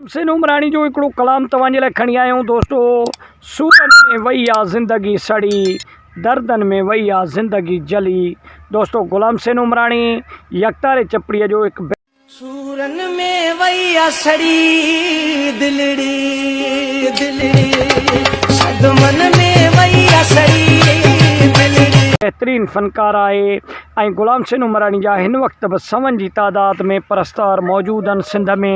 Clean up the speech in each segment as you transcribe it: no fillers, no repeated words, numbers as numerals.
حسين عمراڻي جو هڪڙو ڪلام توهان جي لاء کڻي آيا آهيون دوستو سورن ۾ وئي آ زندگي سڙي دردن ۾ وئي آ زندگي جلي دوستو غلام حسين عمراڻي يڪتاري چپڙي جو هڪ سورن ۾ وئي آ سڙي دلڙي دلڙي صدمن ۾ وئي آ سڙي دلڙي. بهترين فنڪار آهي ۽ غلام حسين عمراڻي جا هن وقت به سون جي تعداد ۾ پرستار موجود آهن سنڌ ۾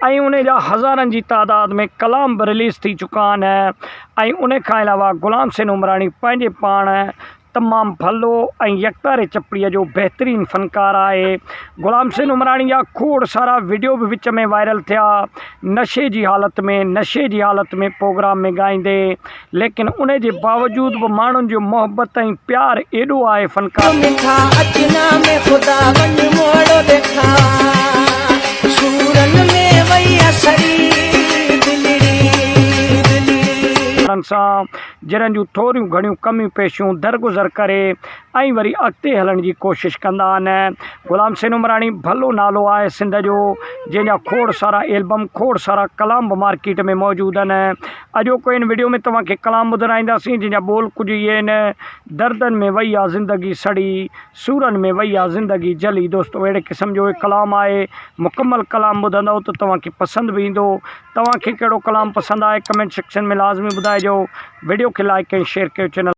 ۽ ان جا هزارن جي تعداد ۾ ڪلام به رليز ٿي چڪا آهن ۽ ان کان علاوه غلام حسين عمراڻي پنهنجي پاڻ تمام ڀلو ۽ يڪتاري چپڙي جو بهترين فنڪار آهي غلام حسين عمراڻي جا کوڙ سارا وڊيو به وچ ۾ وائرل ٿيا نشي جي حالت ۾ نشي جي حالت ۾ پروگرام ۾ ڳائيندي ليڪن ان جي باوجود به ماڻهن جو محبت ۽ پيار ايڏو آهي فنڪار مٺا اچ نام خدا وڃ موڙو ڏيکار سورن ۾ وئي آ سڙي دلڙي دلڙي. سان جنھن جون ٿوريون گھڻيون ڪميون پيشيون درگذر ڪري ۽ وري اڳتي ھلڻ جي ڪوشش ڪندا آھن. غلام حسين عمراڻي ڀلو نالو آھي سنڌ جو جنھن جا کوڙ سارا البم کوڙ سارا ڪلام به مارڪيٽ ۾ موجود آھن. اڄوڪو ھن وڊيو ۾ توھان کي ڪلام ٻڌرائينداسين جنھن جا ٻول ڪجھ اھي آھن، دردن ۾ وئي آ زندگي سڙي، سورن ۾ وئي آ زندگي جلي دوستو اھڙي قسم جو ھڪ ڪلام آھي مڪمل ڪلام ٻڌندؤ ته توھان کي پسند به ايندو. توهان کي ڪهڙو ڪلام پسند آهي ڪمينٽ سيڪشن ۾ لازمي ٻڌائجو وڊيو کي لائيڪ ۽ شيئر ڪيو چينل.